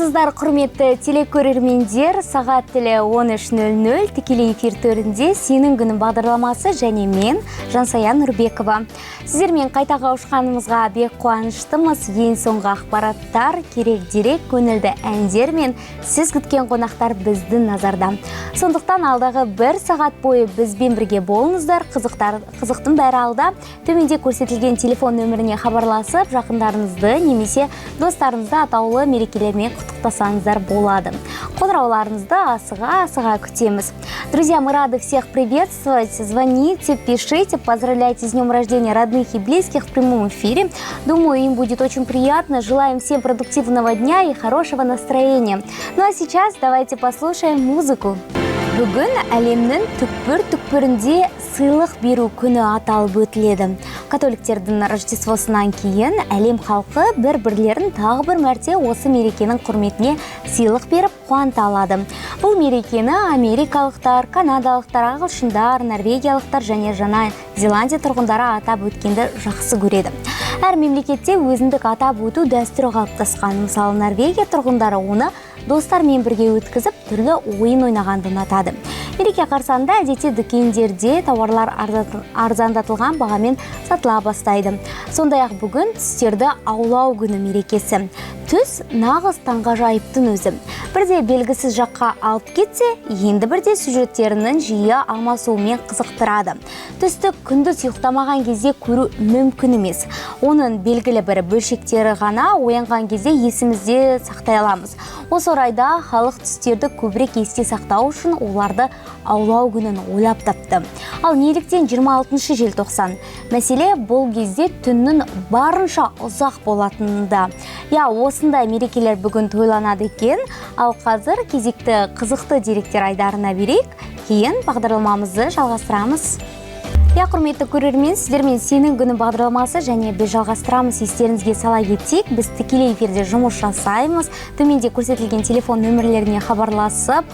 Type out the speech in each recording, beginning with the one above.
Армысыздар, құрметті телекөрермендер! Сағат тілі 13:00, тікелей эфир төрінде «Сенің күнің» бағдарламасы және мен, Жансая Нұрбекова. Сіздермен қайта қауышқанымызға бек қуаныштымыз. Ең соңғы ақпараттар, керек дерек, көңілді әндер мен сіз күткен қонақтар біздің назарда. Сондықтан алдағы бір сағат бойы бізбен бірге болыңыздар. Қызықтар, қызықтың бәрі алда. Төменде көрсетілген телефон нөміріне хабарласып, жақындарыңызды немесе достарыңызды атаулы мерекелермен құттықтасаңыздар болады. Қоңырауларыңызды асыға асыға күтеміз. Друзья, мы рады всех приветствовать. Звоните, пишите, поздравляйте с днем рождения родных и близких в прямом эфире. Думаю, им будет очень приятно. Желаем всем продуктивного дня и хорошего настроения. Ну а сейчас давайте послушаем музыку. Бүгін әлемнің түкпір-түкпірінде сыйлық беру күні аталып өтіледі. Католиктердің Рождествосынан кейін әлем халқы бір-бірлерін тағы бір мәрте осы мерекенің құрметіне сыйлық беріп қуанта алады. Бұл мерекені америкалықтар, канадалықтар, ағылшындар, норвегиялықтар және Жаңа Зеландия тұрғындары атап өткенді жақсы көреді. Әр мемлекетте өзіндік атап өту дәстүрі қалыптасқан. Мысалы, Норвегия тұрғындары оны достармен бірге өткізіп, түрлі ойын ойнағанды ұнатады. Мереке қарсаңында әдетте дүкендерде тауарлар арзандатылған бағамен сатыла бастайды. Сондай-ақ бүгін түстерді аулау күні мерекесі. Түс нағыз таңғажайыптың өзі. Бірде белгісіз жаққа алып кетсе, енді бірде сюжеттерінің жиі алмасуымен қызықтырады. Түсті күндіз ұйықтамаған кезде көру мүмкін емес. Оның белгілі бір бөлшектері ғана оянған кезде есімізде сақтай аламыз. Осы орайда халық түстерді көбірек есте сақтау үшін оларды аулау күнін ойлап тапты. Ал неліктен 26 желтоқсан? Мәселе бұл кезде түннің барынша ұзақ болатынында. Иә, осындай мерекелер бүгін тойланады екен. Ал қазір кезекті қызықты деректер айдарына берейік. Кейін бағдарламамызды жалғастырамыз. Иә, құрметті көрермен, сіздермен «Сенің күні» бағдарламасы және біз жалғастырамыз. Естеріңізге сала кетейік, біз тікелей эфирде жұмыс жасаймыз. Төменде көрсетілген телефон нөмірлеріне хабарласып,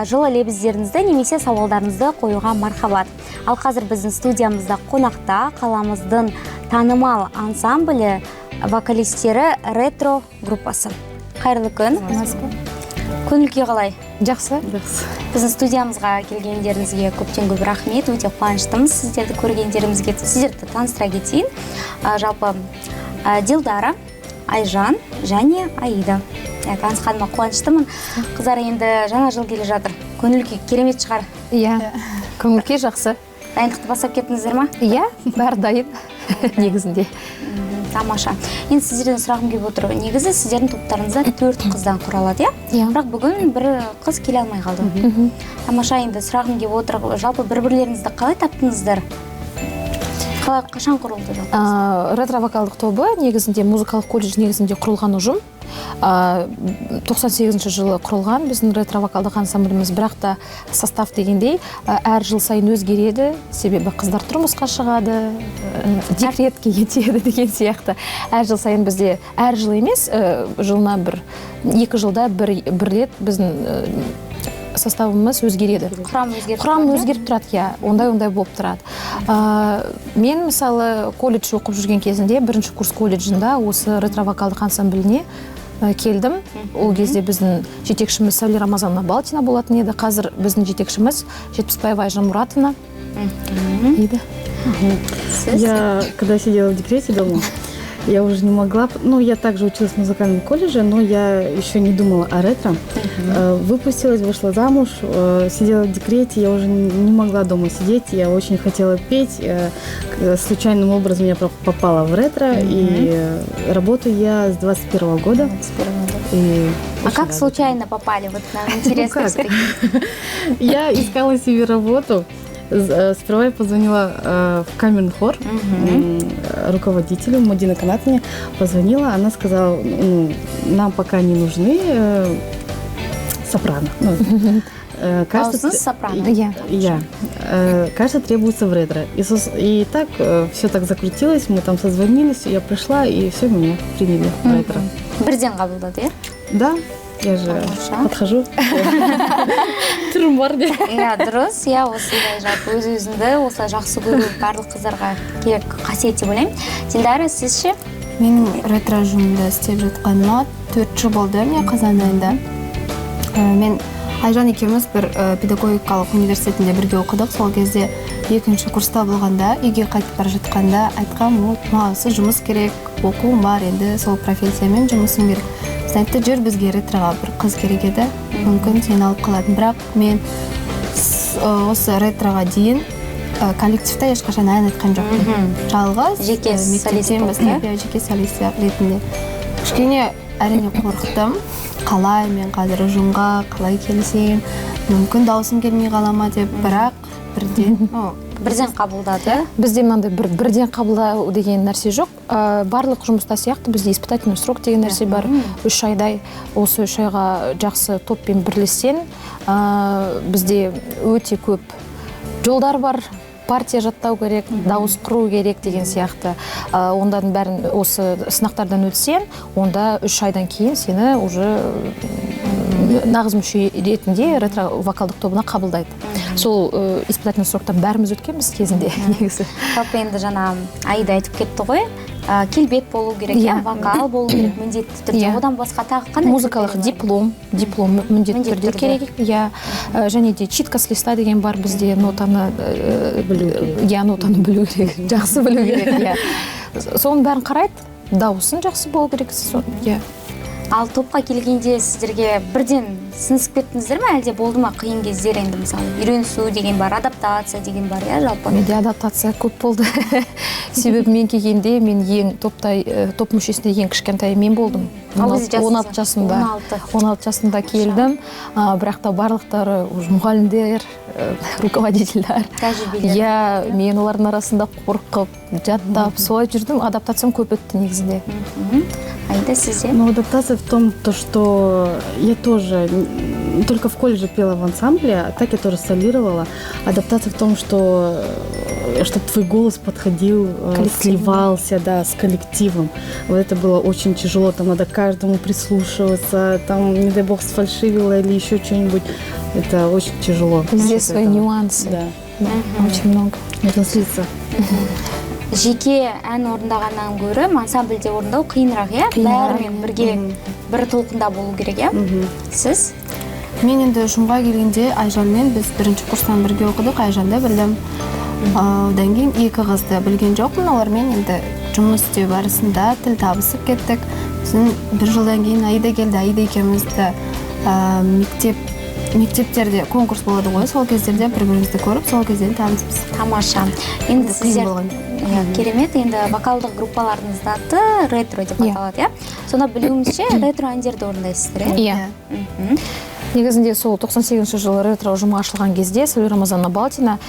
жылы лебіздеріңізді немесе сауалдарыңызды қоюға мархабат. Ал қазір біздің студиямызда қонақта қаламыздың танымал ансамблі вокалистері, ретро группасы. Қайырлы күн. Көңіл күй қалай? Жақсы. Жақсы. Біздің студиямызға келгендеріңізге көптен көп рахмет. Өте қуаныштымыз сіздерді көргендерімізге. Сіздерді таныстыра кетейін. Жалпы Дилдара, Айжан және Аида. Иә, танысқаныма қуаныштымын. Қыздар, енді жаңа жыл келе жатыр. Көңіл күй керемет шығар. Иә, көңіл күй жақсы. Дайындықты бастап кеттіңіздер ма? Иә, бәрі дайын негізінде. Тамаша. Енді сіздерден сұрағым келіп отыр. Негізі сіздердің топтарыңызда төрт қыздан құралады, иә? Иә. Бірақ бүгін бір қыз келе алмай қалды. Тамаша, енді сұрағым келіп отыр. Жалпы бір бірлеріңізді қалай таптыңыздар? Қалай, қашан құрылды жалпы? Ретро вокалдық тобы негізінде музыкалық колледж негізінде құрылған ұжым. 98 жылы құрылған біздің ретро вокалдық ансамбліміз, бірақ та состав дегендей әр жыл сайын өзгереді, себебі қыздар тұрмысқа шығады, декретке кетеді деген сияқты. Әр жыл сайын бізде, әр жыл емес, жылына бір 2 жылда бір рет біздің составымыз өзгереді. Құрам өзгеріп Құрам тұрады, иә? Өзгеріп тұрады, иә, ондай болып тұрады. Мен, мысалы, колледж оқып жүрген кезінде, бірінші курс колледжінде осы ретро вокалдық ансамбліне келдім. Ол кезде біздің жетекшіміз Сәуле Рамазановна Балтина болатын еді. Қазір біздің жетекшіміз Жетпісбаева Айжан Мұратовна еді. Сіз? Я, когда сидела в декрете дома, я уже не могла. Ну, я также училась в музыкальном колледже, но я еще не думала о ретро. Выпустилась, вышла замуж, сидела в декрете, я уже не могла дома сидеть, я очень хотела петь. Случайным образом я попала в ретро, и работаю я с 21 года. 21 года. И А очень как рада. Случайно попали? Вот нам интересно Ну как? Всё-таки. Я искала себе работу. Сперва я позвонила в камерный хор руководителю Мадина Канатовне. Позвонила, она сказала: «Ну, нам пока не нужны сопрано». Ну, кажется, Дауысыңыз сопрано. Иә. Я. Кажется, требуется в ретро. И так все так закрутилось, мы там созвонились, я пришла, и все, меня приняли в ретро. Бірден қабылдады, иә? Да, я же Тамаша. Подхожу. Түрім бар де. Иә, дұрыс, иә, осындай жалпы өз өзіңді осылай жақсы көру барлық қыздарға керек қасиет деп ойлаймын. Дилдара, сіз ше? Менің ретро ұжымында істеп жатқаныма 4 жыл болды, міне, қазан айында. Мен Айжан екеуміз бір педагогикалық университетінде бірге оқыдық. Сол кезде екінші курста болғанда, үйге қайтып бара жатқанда айтқам: «Вот, маған осы жұмыс керек, оқуым бар, енді сол профессиямен жұмысым керек». Сосын айтты: «Жүр, бізге ретроға бір қыз керек еді, мүмкін, сені алып қалатын». Бірақ мен осы ретроға дейін коллективте ешқашан ән айтқан жоқпын, жалғыз Жеке солист мектептен болып, бастап, иә, жеке солист ретінде. Кішкене, әрине, қорықтым: қалай мен қазір ұжымға қалай келісемін, мүмкін, дауысым келмей қала ма деп. Бірақ бірден, ну, Бірден қабылдады. Бізде мынандай бір бірден қабылдау деген нәрсе жоқ. Барлық жұмыста сияқты бізде испытательный срок деген нәрсе бар, 3 айдай. Осы 3 айға жақсы топпен бірлессең, бізде өте көп жолдар бар, партия жаттау керек, дауыс құру керек деген сияқты. Онданың бәрін, осы сынақтардан өтсең, онда 3 айдан кейін сені уже нағыз мүше ретінде ретро вокалдық тобына қабылдайды. Сол испытательный сроктан бәріміз өткенбіз кезінде негізі. Жалпы, енді жаңа Аида айтып кетті ғой, келбет болу керек, иә, Иә. вокал болу керек міндетті түрде. Иә. Одан басқа тағы қандай Музыкалық критерийлер бар? диплом міндетті Міндетті түрде түрде. керек, иә. Және де читка с листа деген бар бізде, нотаны Білу керек. Иә, нотаны білу керек, жақсы білу керек, иә. Соның бәрін қарайды, дауысың жақсы болу керек, иә. Ал топқа келгенде сіздерге бірден сіңісіп кеттіңіздер ме, әлде болды ма қиын кездер? Енді, мысалы, үйренісу деген бар, адаптация деген бар, иә, жалпы. Менде адаптация көп болды, себебі мен келгенде мен ең топтай, топ мүшесінде ең кішкентай мен болдым. Ал кезде жасыңыз? 16 жасымда. 16. 16 жасымда келдім, бірақ та барлықтары уже мұғалімдер, руководительдер. Тәжірибелі. Иә, мен олардың арасында қорқып, жаттап, солай жүрдім. Адаптациям көп өтті негізінде. Аида, сізде? Ну, адаптация в том, то, что я тоже только в колледже пела в ансамбле, а так я тоже солировала. Адаптация в том, что чтобы твой голос подходил, Коллективу. сливался, да, с коллективом. Вот это было очень тяжело, там надо каждому прислушиваться, там, не дай бог, сфальшивила или еще что-нибудь. Это очень тяжело. Везде Насчет свои этого. нюансы. Да. Да, очень много. Нужно слиться. Жеке ән орындағаннан гөрі ансамбльде орындау қиынырақ, иә? Қиынырақ. Бәрімен бірге бір толқында болу керек, иә? Сіз? Мен енді ұжымға келгенде Айжанмен біз бірінші курстан бірге оқыдық, Айжанды білдім. Одан кейін екі қызды білген жоқпын, олармен енді жұмыс істеу барысында тіл табысып кеттік. Сосын бір жылдан кейін Аида келді. Аида екеумізді мектептерде конкурс болады ғой, сол кездерде бір бірімізді көріп, сол кезден таныспыз. Тамаша. Енді Қиын сіздер болған жоқ. Иә, керемет. Енді вокалдық группаларыңыздың аты ретро деп Иә. аталады, иә? Сонда, білуімізше, ретро әндерді орындайсыздар, иә? Иә. Негізінде сол 98 жылы ретро ұжымы ашылған кезде Сәуле Рамазановна Балтина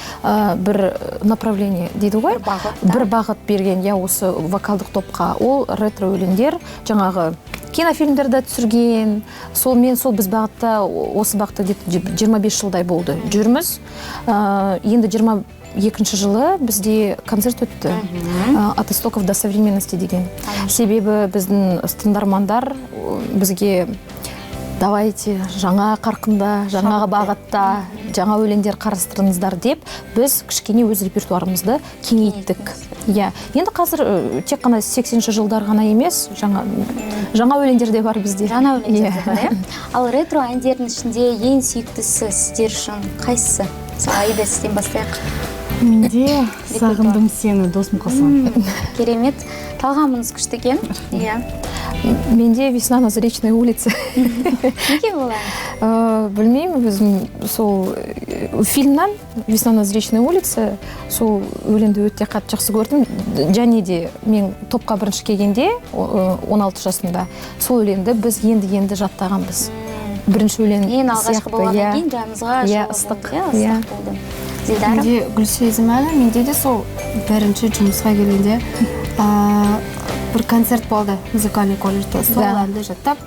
бір направление дейді ғой, Бір бағыт, да. бір бағыт берген, иә, осы вокалдық топқа. Ол ретро өлеңдер, жаңағы кинофильмдерді түсірген. Сол мен сол біз бағытта, осы бағытта где-то 25 жылдай болды жүрміз. Енді 22 жылы бізде концерт өтті, «От истоков до современности» деген. Себебі біздің тыңдармандар бізге: «Давайте жаңа қарқында, жаңа бағытта, жаңа өлеңдер қарастырыңыздар», – деп, біз кішкене өз репертуарымызды кеңейттік, иә. Енді қазір тек қана 80-ші жылдар ғана емес, жаңа жаңа өлеңдер де бар бізде. Жаңа өлеңдер де Иә. бар, иә. Ал ретро әндердің ішінде ең сүйіктісі сіздер үшін қайсысы? Мысалы, Аида, сізден бастайық. Менде «Сағындым сені», Дос Мұқасан. Керемет, талғамыңыз күшті екен, иә. Менде «Весна на Заречной улице». Неге ол ән? Білмеймін, өзім сол фильмнан «Весна на Заречной улице», сол өлеңді өте қатты жақсы көрдім. Және де мен топқа бірінші келгенде, 16 жасымда, сол өлеңді біз енді енді жаттағанбыз, бірінші өлең Ең алғашқы сияқты, болғаннан иә. кейін жаныңызға Иә, жылы ыстық, болды, иә, иә. ыстық болды. Дилдара? Менде «Гүл сезім» әні. Менде де сол бірінші жұмысқа келгенде бір концерт болды музыкальный колледжде, сол Да. әнді жаттап,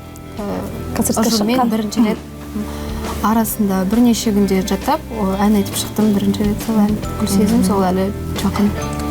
Концертке ұжыммен шыққан. бірінші рет арасында бірнеше күнде жаттап, ән айтып шықтым бірінші рет сол ән, «Гүл сезім», сол әлі жақын.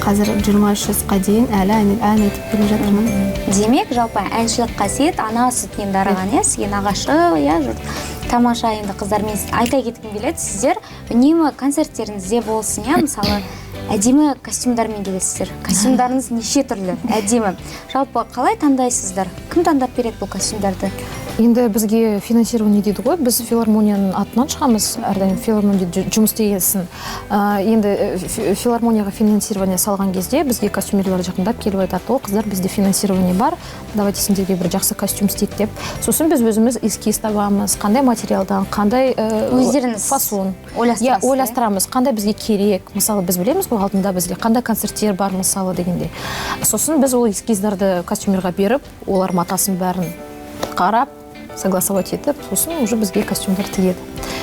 Қазір 23 жасқа дейін әлі ән айтып келе жатырмын. Демек, жалпы әншілік қасиет ана сүтінен дарыған, иә, сізге нағашы, иә, жұрт. Тамаша. Енді, қыздар, мен айта кеткім келеді, сіздер үнемі концерттеріңізде болсын, иә, мысалы, әдемі костюмдармен келесіздер. Костюмдарыңыз неше түрлі, әдемі. Жалпы қалай таңдайсыздар? Кім таңдап береді бұл костюмдарды? Енді бізге финансирование дейді ғой, біз филармонияның атынан шығамыз, әрдайым филармонияда жұмыс істегенсін. Енді филармонияға финансирование салған кезде бізге костюмерлер жақындап келіп айтады: «О, қыздар, бізде финансирование бар, давайте сендерге бір жақсы костюм істейік», – деп. Сосын біз өзіміз эскиз табамыз, қандай материалдан, қандай Өздеріңіз фасон. Иә. ойластырасыз, иә? Ойластырамыз, қандай бізге керек. Мысалы, біз білеміз ғой алдында бізге қандай концерттер бар, мысалы, дегендей. Сосын біз ол эскиздарды костюмерға беріп, олар матасын бәрін қарап, согласовать етіп, сосын уже бізге костюмдер тігеді.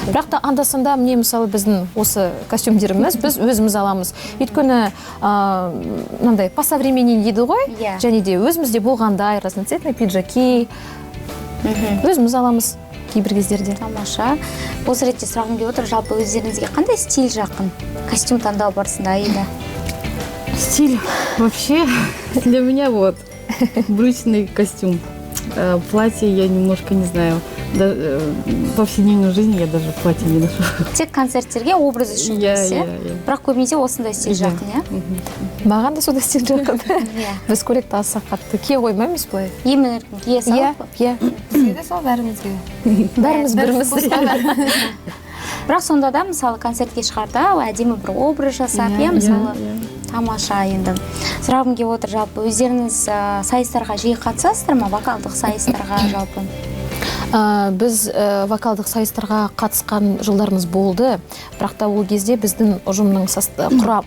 Бірақ та анда санда міне, мысалы, біздің осы костюмдеріміз біз өзіміз аламыз, өйткені мынандай посовременнее дейді ғой. Және де өзімізде болғандай разноцветный пиджаки өзіміз аламыз кейбір кездерде. Тамаша. Осы ретте сұрағым келіп отыр: жалпы өздеріңізге қандай стиль жақын костюм таңдау барысында, Аида? Стиль вообще для меня вот брючный костюм. Платье я немножко не знаю. Да, в повседневной жизни я даже платье не ношу. Тек концерттерге образ үшін Иә, дейсіз, иә? Иә, иә. Бірақ көбінесе осындай стиль Иә. жақын, иә? Мгм. Маған да сондай стиль жақын. Біз көйлекті аса қатты кие қоймаймыз былай. Емін еркін кие Иә. салып. Иә. Бізге де сол, бәрімізге. Бәріміз Бір біріміз. вкусқа бәріміз. Бірақ сонда да, мысалы, концертке шығарда әдемі бір образ жасап, иә, мысалы. Тамаша. Енді сұрағым келіп отыр: жалпы өздеріңіз сайыстарға жиі қатысасыздар ма, вокалдық сайыстарға жалпы? Біз вокалдық сайыстарға қатысқан жылдарымыз болды, бірақ та ол кезде біздің ұжымның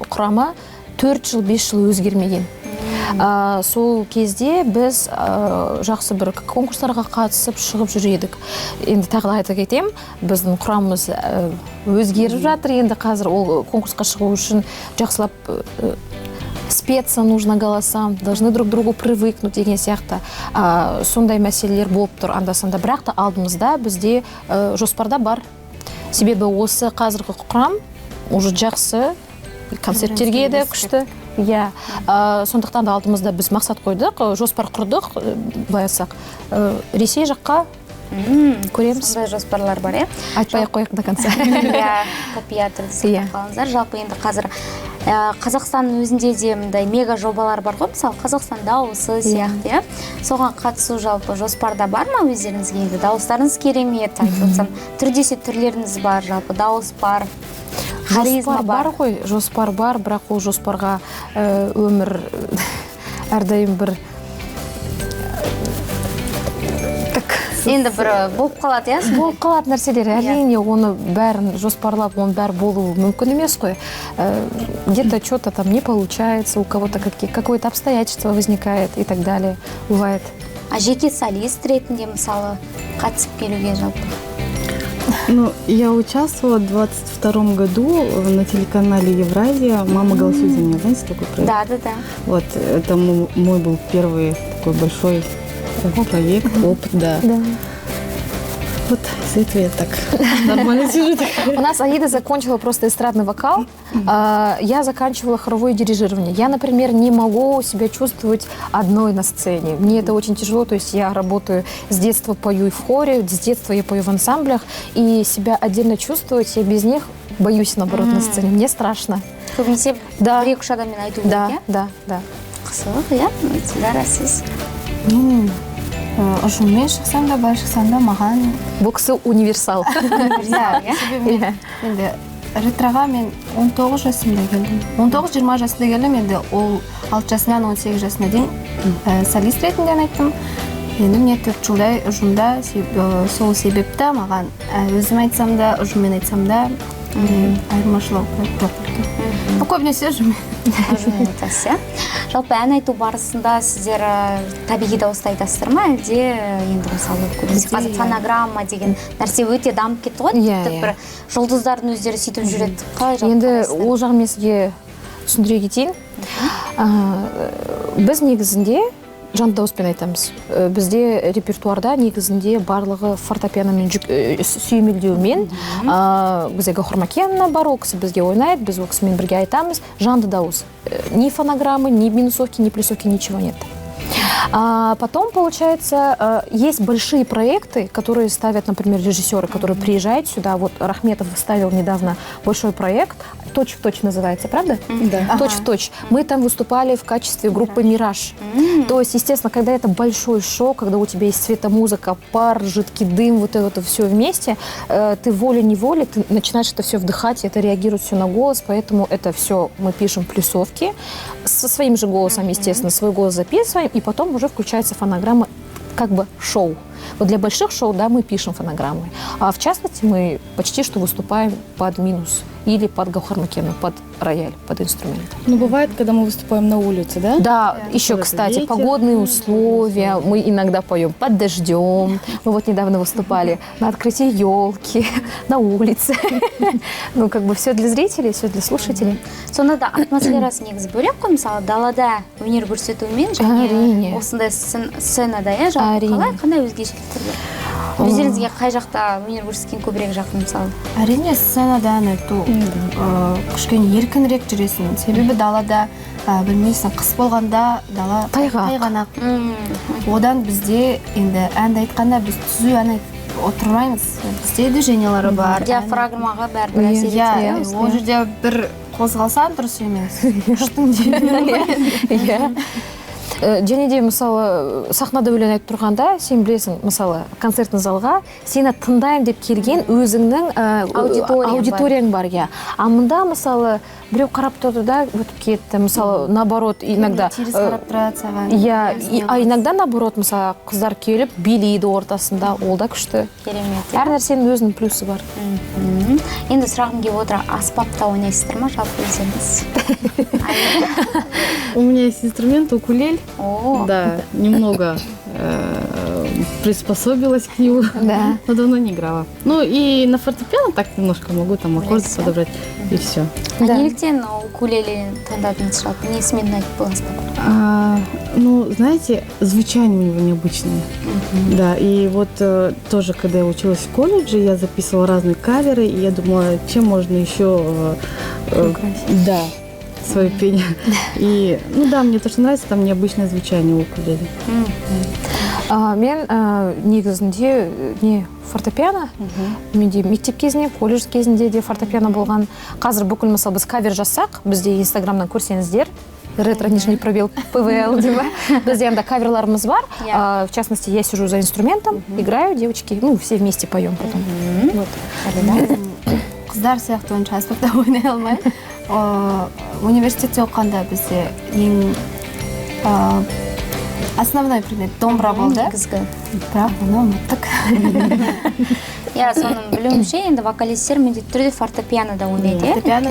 құрамы 4 жыл, 5 жыл өзгермеген. Сол кезде біз жақсы бір конкурстарға қатысып, шығып жүр едік. Енді тағы да айта кетемін, біздің құрамымыз өзгеріп жатыр. Енді қазір ол конкурсқа шығу үшін жақсылап спеться нужно голосам, должны друг к другу привыкнуть деген сияқты. Сондай мәселелер болып тұр анда санда. Бірақ та алдымызда бізде жоспарда бар, себебі осы қазіргі құрам уже жақсы, концерттерге де күшті, иә. Сондықтан да алдымызда біз мақсат қойдық, жоспар құрдық, былай айтсақ, Ресей жаққа көреміз. Сондай жоспарлар бар, иә? Айтпай ақ қояйық до конца. Иә, құпия түрде сақтап қалыңыздар. Жалпы енді қазір Қазақстанның өзінде де мындай мега жобалар бар ғой, мысалы, «Қазақстан дауысы» сияқты, иә. Соған қатысу жалпы жоспарда бар ма өздеріңізге? Енді дауыстарыңыз керемет, айтып отырсам, түр десе түрлеріңіз бар, жалпы дауыс бар, харизма. Жоспар бар ғой, жоспар бар, бірақ ол жоспарға өмір әрдайым бір так. Енді бір болып қалады, иә, сондай. Болып қалатын нәрселер, әрине. Оны бәрін жоспарлап, оның бәрі болуы мүмкін емес қой. Где-то что-то там не получается, у кого-то какое-то обстоятельство возникает и так далее, бывает. А жеке солист ретінде, мысалы, қатысып келуге жалпы? Ну, я участвовала в 22 году на телеканале «Евразия» «Мама, голосуй за меня». Знаете такой проект? Да. Вот, это мой был первый такой большой проект, опыт, да. Вот из-за этого я так нормально сижу. У нас Аида закончила просто эстрадный вокал, я заканчивала хоровое дирижирование. Я, например, не могу себя чувствовать одной на сцене. Мне это очень тяжело, то есть я работаю с детства, пою и в хоре, с детства я пою в ансамблях, и себя отдельно чувствовать я без них боюсь, наоборот, на сцене. Мне страшно. Көбінесе Да. бір екі үш адаммен айту керек, Да, иә? да. Қызық, иә. Динара, сіз? Мен ұжыммен шықсам да, былай шықсам да, маған Бұл кісі универсал. Универсал, иә? Себебі мен енді ретроға мен 19 жасымда келдім, 19-20 жасымда келдім. Енді ол 6 жасынан 18 жасына дейін солист ретінде ән айттым. Енді міне 4 жылдай ұжымда. Сол себепті маған өзім айтсам да, ұжыммен айтсам да, айырмашылығы жоқ. Ну, көбінесе ұжыммен. Ұжыммен айтасыз, иә. Жалпы ән айту барысында сіздер табиғи дауыста айтасыздар ма, әлде енді, мысалы, көбінесе Бізде, қазір иә. фонограмма деген нәрсе өте дамып кетті ғой, Иә, тіпті иә. бір жұлдыздардың өздері сөйтіп жүреді. Қалай жалпы Енді қарайсыздар? ол жағын мен сізге түсіндіре кетейін. Біз негізінде Жанды дауыспен айтамыз. Бізде репертуарда негізінде барлығы фортепианомен сүйемелдеумен. Бізде Гаухар Макеновна бар, ол кісі бізге ойнайды, біз ол кісімен бірге айтамыз. Жанды дауыс. Ни фонограммы, ни минусовки, ни плюсовки, ничего нет. А потом, получается, есть большие проекты, которые ставят, например, режиссеры, которые приезжают сюда. Вот Рахметов ставил недавно большой проект, «Точь в точь» называется, правда? Да. «Точь в точь». Мы там выступали в качестве группы «Мираж». То есть, естественно, когда это большой шоу, когда у тебя есть светомузыка, пар, жидкий дым, вот это все вместе, ты волей-неволей ты начинаешь это все вдыхать, и это реагирует все на голос, поэтому это все мы пишем плюсовки со своим же голосом, естественно, свой голос записываем, и потом уже включается фонограмма, как бы шоу. Вот для больших шоу, да, мы пишем фонограммы. А в частности, мы почти что выступаем под минус или под Гаухар Макеновну, под рояль, под инструмент. Ну, бывает, когда мы выступаем на улице, да? Да, еще, Когда кстати, ветер. Погодные условия. Мы иногда поем под дождем. Мы вот недавно выступали на открытии елки, на улице. Ну, как бы все для зрителей, все для слушателей. Сонда да атмосферасы негізі бөлек қой, мысалы, далада өнер көрсетумен және Әрине. Осындай сценада, иә, жалпы Әрине. Қалай, қандай өзгешеліктер бар? Өздеріңізге қай жақта өнер көрсеткен көбірек жақын, мысалы? Әрине, сценада ән айту кішкене еркінірек жүресің, себебі далада білмейсің, қыс болғанда дала Тайғақ. Тайғанақ. Одан бізде енді әнді айтқанда біз түзу ән айтып отырмаймыз, бізде движениялары бар. Диафрагмаға бәрібір әсер Иә, етеді. ол жерде бір қозғалсаң, дұрыс емес, ұштың. Иә. Және де, мысалы, сахнада өлең айтып тұрғанда, сен білесің, мысалы, концертный залға сені тыңдаймын деп келген өзіңнің Аудиторияң бар. Аудиторияң бар, иә. А мында, мысалы, біреу қарап тұрды да өтіп кетті, мысалы, наоборот, иногда Теріс қарап тұрады саған. Иә, а иногда наоборот, мысалы, қыздар келіп билейді ортасында, ол да күшті. Керемет, иә. Әр нәрсенің өзінің плюсы бар. Енді сұрағым келіп отыр: аспапта ойнайсыздар ма жалпы өздеріңіз? У меня есть инструмент укулель. О. Да, немного приспособилась к нему, но давно не играла. Ну и на фортепиано так немножко могу там аккорды подобрать, и все. А неліктен укулеле таңдадыңыз, жалпы несімен ұнайды бұл аспап? Ну, знаете, звучание у него необычное. Да, и вот тоже, когда я училась в колледже, я записывала разные каверы, и я думала, чем можно еще да, свое пение. И, ну да, мне то, что нравится, там необычное звучание у укулеле. Мен негізінде не, фортепиано менде мектеп кезінде, колледж кезінде де фортепиано болған. Қазір бүкіл, мысалы, біз кавер жазсақ, бізде Инстаграмнан көрсеңіздер, ретро_пвл деп, бізде анда каверларымыз бар. В частности, я сижу за инструментом, играю, девочки, ну, все вместе поем потом. Вот. Қыздар сияқты онша аспапта ойнай алмаймын. Университетте оқығанда бізде ең основной предмет домбыра болды, Негізгі. Бірақ оны ұмыттық. Иә, соның білуімше, енді вокалисттер міндетті түрде фортепианода ойнайды, иә? Фортепиано.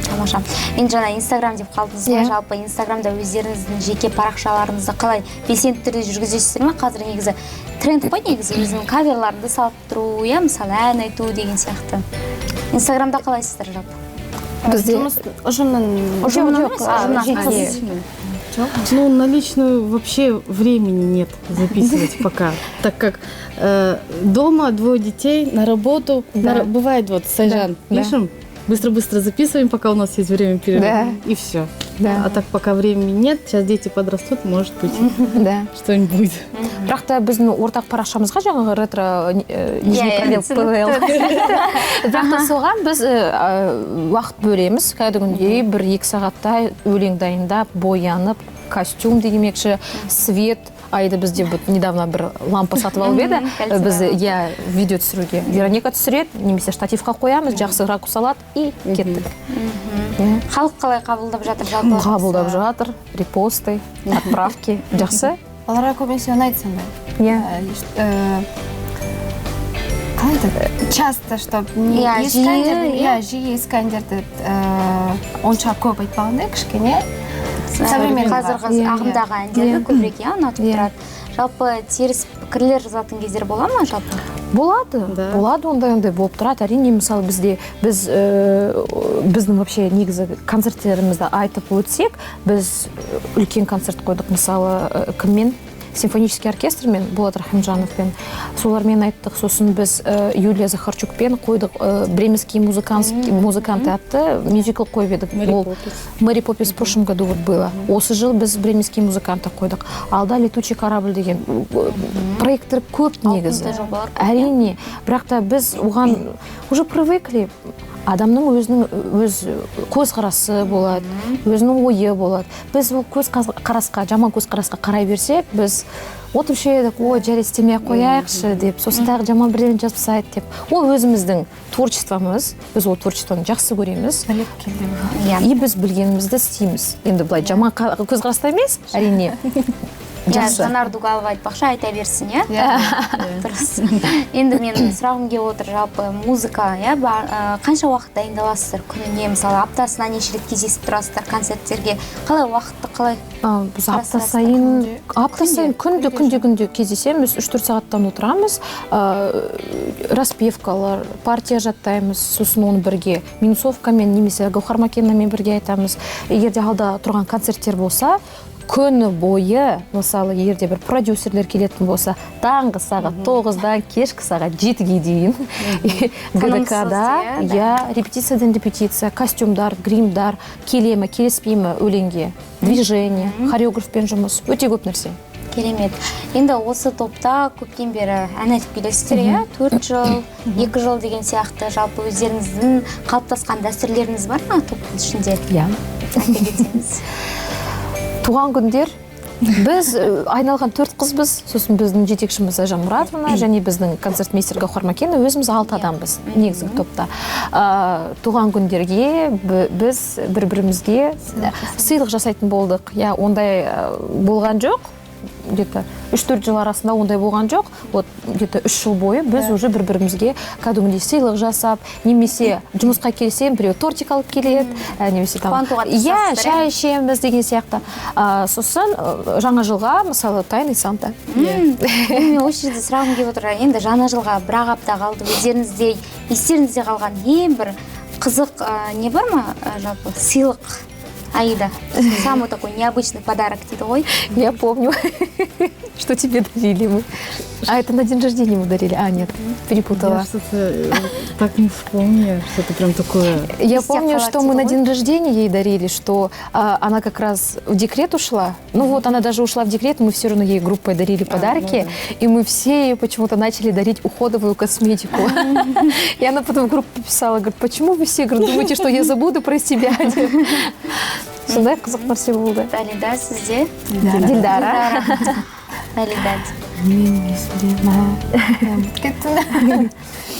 Тамаша. Енді жаңа Инстаграм деп қалдыңыз ғой. Иә. Жалпы Инстаграмда өздеріңіздің жеке парақшаларыңызды қалай, белсенді түрде жүргізесіздер ме? Қазір негізі тренд қой, негізі өзіңнің каверларыңды салып тұру, иә, мысалы, ән айту деген сияқты. Инстаграмда қалайсыздар жалпы? Бізде Жұмыс ұжымның Ұжымның Жоқ, емес, а, ұжымнан жеке. тыс. Жоқ. Ну, на личную вообще времени нет записывать пока, так как дома двое детей, на работу. Бывает, вот с Айжан пишем, быстро-быстро записываем, пока у нас есть время перерыва, и все. А так пока времени нет, сейчас дети подрастут, может быть, что-нибудь будет. Бірақ та біздің ортақ парақшамызға, жаңағы ретро нижний Иә, пробел түсінікті. пвл, бірақ та соған біз уақыт бөлеміз, кәдімгідей 1-2 сағаттай өлең дайындап, боянып, костюм демекші, свет айды, бізде вот недавно бір лампа сатып алып еді. Кольцевая. Біз, иә, видео түсіруге Вероника түсіреді немесе штативқа қоямыз, жақсы ракурс алады, и кеттік. Иә. Халық қалай қабылдап жатыр жалпы? Қабылдап жатыр, репосты, отправки, жақсы. Балаларға көбінесе ұнайды сондай. Иә. Қалай айтады, часто, чтоб не Иә, ескі жиі, әндерді, иә. иә, жиі ескі әндерді онша көп айтпағандай, кішкене современный бар. Қазіргі ағымдағы әндерді көбірек, иә, ұнатып тұрады. Жалпы теріс пікірлер жазатын кездер бола ма жалпы? Болады. Да. Болады, ондай болып тұрады, әрине. Мысалы, бізде біз біздің вообще негізі концерттерімізді айтып өтсек, біз үлкен концерт қойдық, мысалы, кіммен, симфонический оркестрмен, Болат Рахимжановпен, солармен айттық. Сосын біз Юлия Захарчукпен қойдық, «Бременские музыканты» атты мюзикл қойып едік. Мэри Ол Поппинс. «Мэри Поппинс» в прошлом году вот было. Осы жыл біз «Бременские музыканты» қойдық, алда «Летучий корабль» деген проекттер көп негізі. Ауқымды жобалар көп, иә? Әрине, бірақ та біз оған уже привыкли. Адамның өзінің өз көзқарасы болады, өзінің ойы болады. Біз ол көзқарасқа, жаман көзқарасқа қарай берсек, біз отырушы едік: «Ой, жарайды, істемей ақ қояйықшы», – деп, сосын тағы жаман бірдеңе жазып тастайды деп. Ол өзіміздің творчествомыз, біз ол творчествоны жақсы көреміз. Біліп келді. И біз білгенімізді істейміз. Енді былай жаман көзқараста емес, әрине. Иә. Жақсы. Жанар Дугалова айтпақшы, айта берсін, иә. Дұрыс. Енді мен сұрағым келіп отыр: жалпы музыка, иә, қанша уақыт дайындаласыздар күніне, мысалы, аптасына неше рет кездесіп тұрасыздар, концерттерге қалай, уақытты қалай Біз апта қарастырасыздар? сайын, апта сайын, күнде, күнде, күнде кездесеміз, 3-4 сағаттан отырамыз, распевкалар, партия жаттаймыз, сосын оны бірге минусовкамен немесе Гаухар Макеновнамен бірге айтамыз. Егер де алда тұрған концерттер болса, күні бойы, мысалы, егер де бір продюсерлер келетін болса, таңғы сағат 9-дан кешкі сағат 7-ге дейін ГДК-да, иә, да. Иә, репетициядан репетиция, костюмдар, гримдар, келе ме, келіспей ме өлеңге, движение, хореографпен жұмыс, өте көп нәрсе. Керемет. Енді осы топта көптен бері ән айтып келесіздер, иә, 4 жыл, 2 жыл деген сияқты. Жалпы өздеріңіздің қалыптасқан дәстүрлеріңіз бар ма топтың ішінде? Иә. Айта кетсеңіз. Туған күндер. Біз айналған төрт қызбыз, сосын біздің жетекшіміз Айжан Мұратовна және біздің концертмейстер Гаухар Макенова, өзіміз алты адамбыз негізгі топта. Туған күндерге біз бір бірімізге сыйлық жасайтын болдық, иә. Ондай болған жоқ, где-то 3-4 жыл арасында ондай болған жоқ. Вот где-то 3 жыл бойы біз уже бір бірімізге кәдімгідей сыйлық жасап, немесе жұмысқа келсем, біреу тортик алып келеді, немесе там Қуантуға иә, тырысасыздар, иә? Шай ішеміз деген сияқты. Сосын жаңа жылға, мысалы, тайный Санта. Мен осы жерде сұрағым келіп отыр. Енді жаңа жылға бір ақ апта қалды. Өздеріңізде, естеріңізде қалған ең бір қызық не бар ма, жалпы сыйлық? Аида, самый такой необычный подарок дейді ғой. Я помню, что тебе дарили мы. А, это на день рождения мы дарили. А, нет, перепутала. Я что-то так не вспомню, что-то прям такое. Я Из тех помню, что мы на халатиков. День рождения ей дарили, что она как раз в декрет ушла. Ну вот, она даже ушла в декрет, мы все равно ей группой дарили подарки. И мы все ей почему-то начали дарить уходовую косметику. И она потом в группу писала, говорит: «Почему вы все, говорит, думаете, что я забуду про себя?» Сондай қызық нәрсе болды. Далида, сізде? Дилдара. Далида. Мен есімде ма, ұмытып кеттім.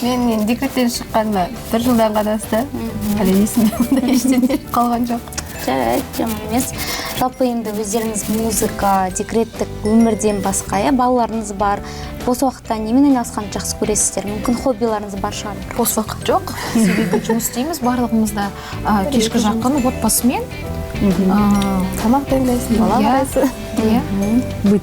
Мен енді декреттен шыққаныма бір жылдан ғана асты, әлі есімде ондай ештеңе қалған жоқ. Жарайды, жаман емес. Жалпы енді өздеріңіз музыка, декреттік өмірден басқа, иә, балаларыңыз бар, бос уақытта немен айналысқанды жақсы көресіздер? Мүмкін, хоббиларыңыз бар шығар. Бос уақыт жоқ, себебі жұмыс істейміз барлығымыз да. Кешкі жақын отбасымен Тамақ дайындайсың, бала Иә. қарайсың. Иә. Быт.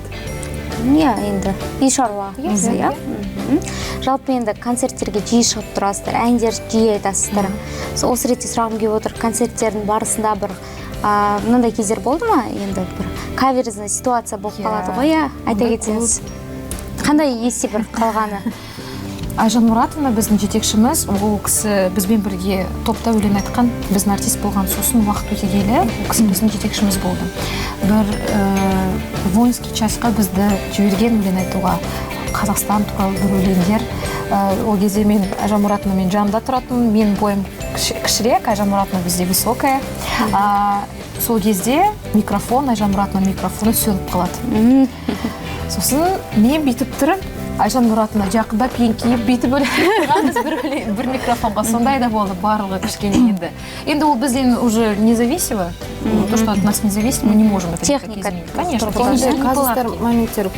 Иә, енді үй шаруа Иә, осы, иә. Иә. Жалпы енді концерттерге жиі шығып тұрасыздар, әндер жиі айтасыздар. Сол осы ретте сұрағым келіп отыр: концерттердің барысында бір мынандай кездер болды ма, енді бір каверзный ситуация болып Иә. қалады ғой, иә? Айта Ондай кетсеңіз, қандай есте бір қалғаны? Айжан Мұратовна, біздің жетекшіміз, ол кісі бізбен бірге топта өлең айтқан, біздің артист болған. Сосын уақыт өте келе ол кісі біздің жетекшіміз болды. Бір воинский частьқа бізді жіберген өлең айтуға, Қазақстан туралы бір өлеңдер. Ол кезде мен Айжан Мұратовнамен жанында тұратынмын. Менің бойым кішірек, Айжан Мұратовна бізде высокая. Сол кезде микрофон, Айжан Мұратовнаның микрофоны сөніп қалады. Сосын мен бүйтіп тұрып, Айжан Мұратовна жақындап, еңкейіп, бүйтіп өлең айтқанбыз бір микрофонға. Сондай да болды. Барлығы кішкене енді ол бізден уже независимо, то, что от нас не зависит, мы не можем это никак Техника изменить. Конечно, тұрғыдан, технические Ондай казустар, неполадки. моменттер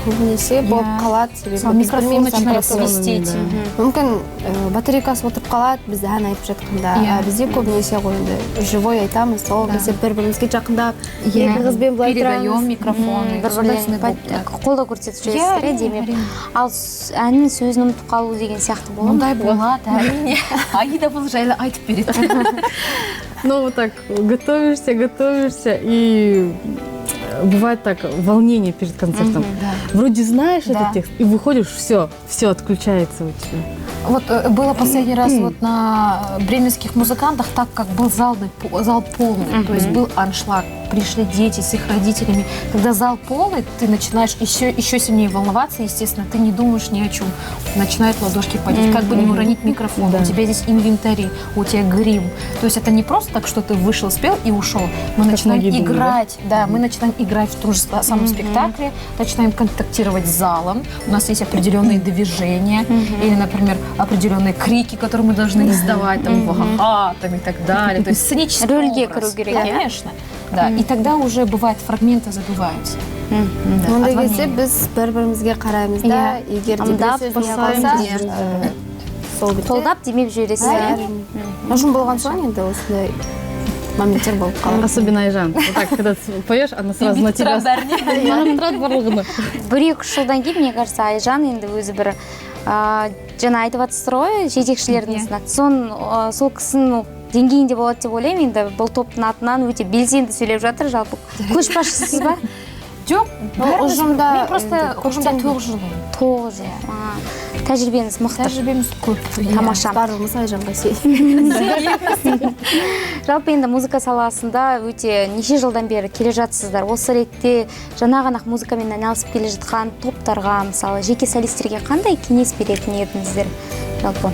Көбінесе болып қалады, себебі Мысалы, біз микрофон білмейміз начинает аппаратураны. свистеть. Мүмкін, батарейкасы отырып қалады біз ән айтып жатқанда. А бізде көбінесе ғой енді живой айтамыз, сол кезде бір бірімізге жақындап, екі қызбен былай Передаем тұрамыз. микрофон. Бір Сондай-сондай бірлерін болып тұрады. қолдау көрсетіп жүресіздер, иә, демеп. Әрине. Ал әннің сөзін ұмытып қалу деген сияқты бола ма? Ондай болады, әрине. Аида бұл жайлы айтып береді. Ну, вот так готовишься, готовишься, и бывает так, волнение перед концертом. Вроде знаешь этот текст, и выходишь, все, все отключается у тебя. Вот было последний раз вот на бременских музыкантах, так как был зал полный, то есть был аншлаг, пришли дети с их родителями. Когда зал полный, ты начинаешь еще сильнее волноваться, естественно, ты не думаешь ни о чем. Начинают ладошки потеть, как бы не уронить микрофон. У тебя здесь инвентари, у тебя грим. То есть это не просто так, что ты вышел, спел и ушел. Мы Как начинаем многие думают, да? играть, да, мы начинаем играть в том же самом спектакле, начинаем контактировать с залом. У нас есть определенные движения или, например, определенные крики, которые мы должны издавать, там, ха там и так далее. То есть сценический Рөлге образ. кіру керек, иә? Конечно. Да. И тогда уже бывает, фрагменты забываются. Да, Ондай от кезде волнения. Біз бір бірімізге қараймыз да, егер де бір Ымдап, сөз не басаймыз. қалса, сол бетте Қолдап, демеп жібересіздер, иә? Әрине. Ұжым болған соң енді осындай моменттер болып қалады. Особенно Айжан. Вот так, когда поешь, она сразу на тебя. Тұрады барлығына. 1-2 үш жылдан кейін, мне кажется, Айжан енді өзі бір жаңа айтып жатсыздар ғой, жетекшілердің сынады, сол кісінің деңгейінде болады деп ойлаймын. Енді бұл топтың атынан өте белсенді сөйлеп жатыр. Жалпы, көшбасшысыз ба? Жоқ, бәріміз- Ұжымда мен просто енді ұжымда көптен- 9 жыл болдым. 9 жыл. Тәжірибеңіз мықты. Тәжірибеміз көп, иә. Тамаша. Барлығымыз Айжанға сенеміз. Жалпы, енді музыка саласында өте неше жылдан бері келе жатсыздар. Осы ретте жаңа ғана музыкамен айналысып келе жатқан топтарға, мысалы, жеке солистерге қандай кеңес беретін едіңіздер? Жалпы,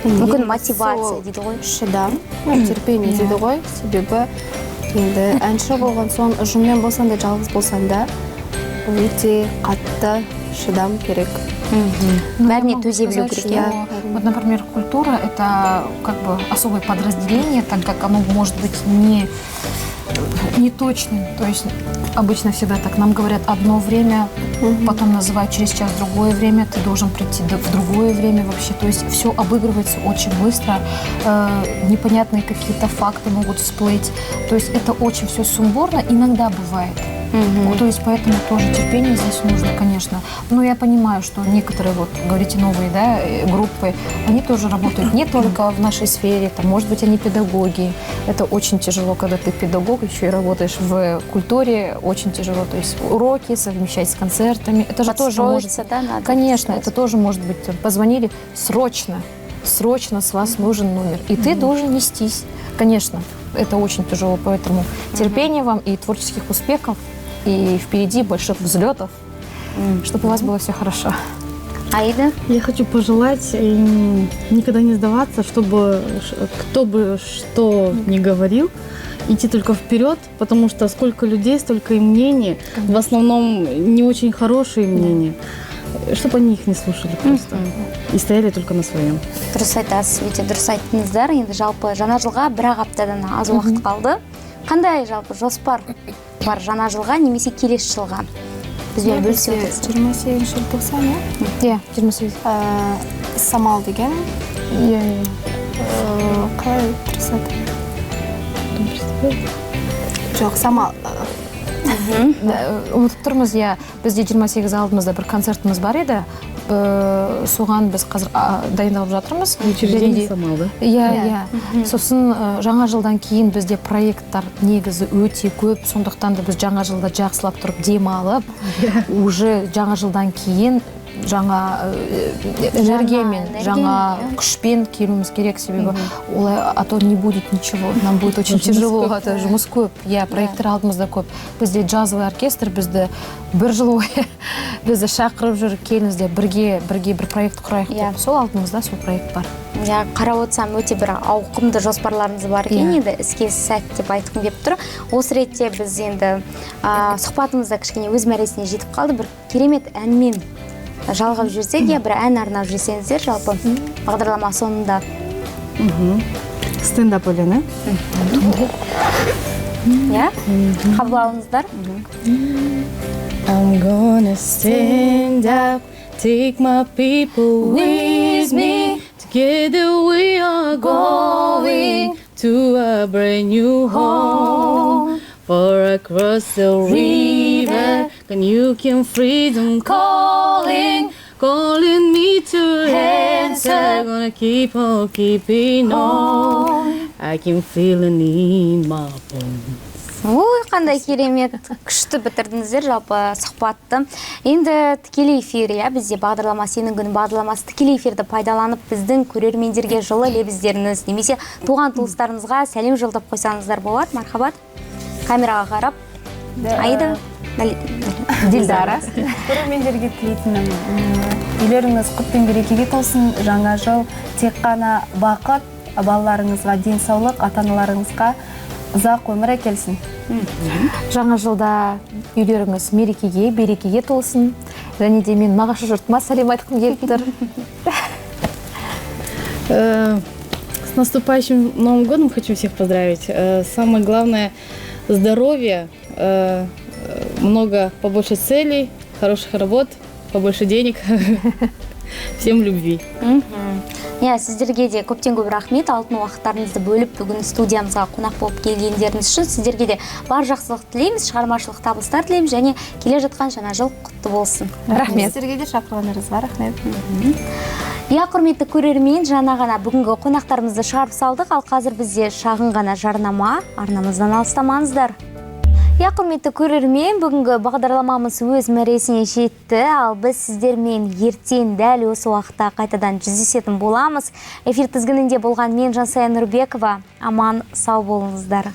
мүмкін, мотивация Сол дейді ғой. Шыдам, ну, терпение дейді ғой, себебі енді әнші болған соң, ұжыммен болсаң да, жалғыз болсаң да, өте қатты шыдам керек. Ну, я Бәріне могу төзе білу сказать, керек, иә? что вот, например, культура – это как бы особое подразделение, так как оно может быть не неточным. То есть обычно всегда так нам говорят одно время, потом называют через час другое время, ты должен прийти в другое время вообще. То есть все обыгрывается очень быстро, непонятные какие-то факты могут всплыть. То есть это очень все сумбурно, иногда бывает. Ну, то есть поэтому тоже терпение здесь нужно, конечно. Но я понимаю, что некоторые, вот, говорите, новые, да, группы, они тоже работают не только в нашей сфере, там, может быть, они педагоги. Это очень тяжело, когда ты педагог, еще и работаешь в культуре, очень тяжело. То есть уроки совмещать с концертами. Это же тоже может... Подстроиться, да, надо. Конечно, это тоже может быть. Там, позвонили срочно, срочно с вас нужен номер. И ты должен нестись. Конечно, это очень тяжело, поэтому терпения вам и творческих успехов, и впереди больших взлетов, чтобы у вас было все хорошо. Аида? Я хочу пожелать им никогда не сдаваться, чтобы кто бы что ни говорил, идти только вперед, потому что сколько людей, столько и мнений. В основном не очень хорошие мнения. Чтобы они их не слушали просто. И стояли только на своем. Дұрыс айтасыз, өте дұрыс айттыңыздар. Енді жалпы, жаңа жылға бір ақ аптадан аз уақыт қалды. Қандай жалпы жоспар бар жаңа жылға немесе келесі жылға? Бізбен бөлісе отырсыз. 28 желтоқсан, иә? Иә, 28. Самал деген Иә, иә. Қалай тырысады, жоқ, Самал. Да, ұмытып тұрмыз, иә. Бізде 28 алдымызда бір концертіміз бар еді. Соған біз қазір дайындалып жатырмыз. Учреждение Және де- Самал, да? Иә, иә. Сосын жаңа жылдан кейін бізде проекттар негізі өте көп, сондықтан да біз жаңа жылда жақсылап тұрып демалып, уже жаңа жылдан кейін жаңа энергиямен, жаңа энергиямен, иә. Күшпен келуіміз керек, себебі олай, а то не будет ничего, нам будет очень Жұмыс тяжело. Көп. Это жұмыс көп, иә, проекттер алдымызда көп. Бізде джазовый оркестр бізді бір жыл бойы бізді шақырып жүр, келіңіздер, бірге бір проект құрайық деп. Сол алдымызда сол проект бар. Иә, қарап отырсам, өте бір ауқымды жоспарларыңыз бар екен. Енді іске сәт деп айтқым келіп тұр. Осы ретте біз енді сұхбатымыз да кішкене өз мәресіне жетіп қалды. Бір керемет әнмен жалғап жіберсек, иә, бір ән арнап жіберсеңіздер, жалпы бағдарлама соңында. Стендап өлең, ә? Иә, қабыл алыңыздар. I'm gonna stand up, take my people with me. Together we are going to a brand new home. For across the river, can you can freedom calling, calling me to answer. Gonna keep on keeping on. I can feel it in my bones. Ой, қандай керемет, күшті бітірдіңіздер жалпы сұхбатты. Енді тікелей эфир, иә, бізде бағдарлама «Сенің күнің» бағдарламасы. Тікелей эфирді пайдаланып, біздің көрермендерге жылы лебіздеріңіз немесе туған туыстарыңызға сәлем жолдап қойсаңыздар болады. Мархабат, камераға қарап. Аида. Дилдара. Көрермендерге тілейтінім, үйлеріңіз құт пен берекеге толсын, жаңа жыл тек қана бақыт, балаларыңызға денсаулық, ата аналарыңызға ұзақ өмір әкелсін. Жаңа жылда үйлеріңіз мерекеге, берекеге толсын. Және де мен нағашы жұртыма сәлем айтқым келіп тұр. С наступающим Новым годом хочу всех поздравить. Самое главное – здоровье, много, побольше целей, хороших работ, побольше денег. Всем любви. Иә, сіздерге де көптен көп рахмет, алтын уақыттарыңызды бөліп, бүгін студиямызға қонақ болып келгендеріңіз үшін. Сіздерге де бар жақсылық тілейміз, шығармашылық табыстар тілейміз және келе жатқан жаңа жыл құтты болсын. Рахмет. Сіздерге де шақырғандарыңызға рахмет. Иә, құрметті көрермен, жаңа ғана бүгінгі қонақтарымызды шығарып салдық, ал қазір бізде шағын ғана жарнама, арнамыздан алыстамаңыздар. Иә, құрметті көрермен, бүгінгі бағдарламамыз өз мәресіне жетті, ал біз сіздермен ертең дәл осы уақытта қайтадан жүздесетін боламыз. Эфир тізгінінде болған мен, Жансая Нұрбекова, аман сау болыңыздар.